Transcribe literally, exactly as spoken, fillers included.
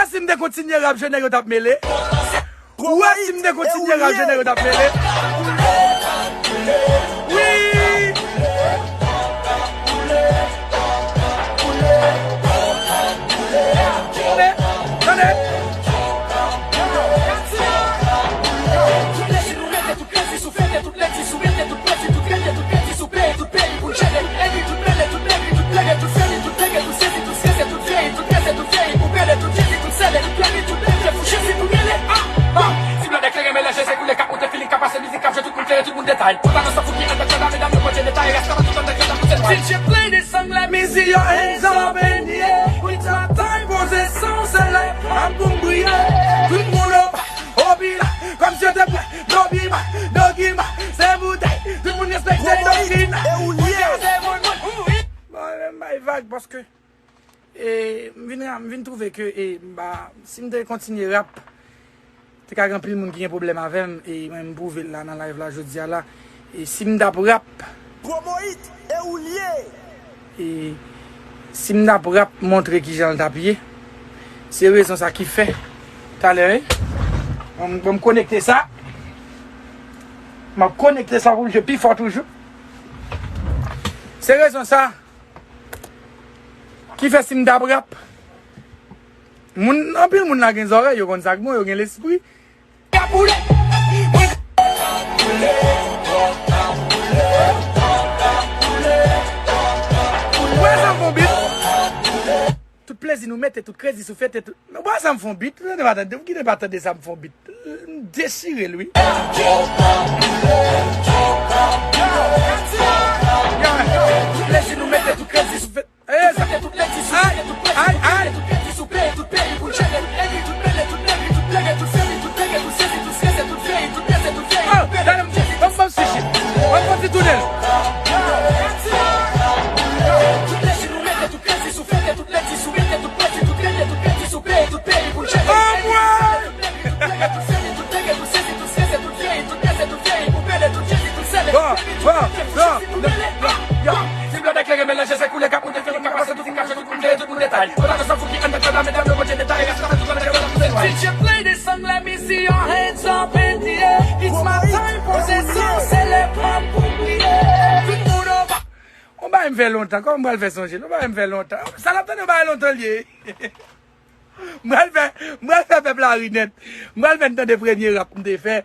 Si m te kontinye rap, je nèg yo t ap mele. Ou wè si m te kontinye rap, je nèg yo t ap mele. Wi. Tande, tande. D J play this song, let me see your hands up in the air. It's my time, poze son, se lè m pou m briye. Tout moun o pa, o pila, kòm si yo te pran dokiman, dokiman, se boutèy. Tout moun respekte doktrina. Ou di se moun, moun, ou wi. Bon, men m bay vag paske, e, m vin, m vin twouve ke, e, m pa, si m te kontinye rap, te ka gen anpil moun ki gen pwoblèm avè m, e mwen m pwouve l la nan live la jodi a la. E si m t ap rap, Promo Hit, e ou l ye. E si m t ap rap, montre kijan l t ap ye. Se rezon sa ki fè. Talè, wi. Bon, m, bon, m konekte sa. M ap konekte sa pou l jwe pi fò toujou. Se rezon sa ki fè si m t ap rap, moun, anpil moun la gen zòrèy, yo konn sa k bon, yo gen lespri. Wè sa m fon bit. Tout plezi nou mete, tout kredi sou fete, tout. Ou pa sa m fon bit, ou pa tande, ou kite pa tande sa m fon bit. M dechire l, wi. Tout plezi nou mete, tout kredi sou fete. Ay, ay, ay. Oh, tande, ban m, ban m swichi. Ban m konn ti tounen. Anmwey! Bon, bon, bon. D J play this song, let me see your hands up in the air. It's my time, poze son, se lè pa m pou m briye. Tout moun anba. Yon bagay m fè lontan, kòman m pral fè sonje l? Yon bagay m fè lontan. Sa n ap tande yon bagay lontan l ye. M pral fè, m pral fè pèp la ri nèt. M pral fè n tande premye rap m te fè.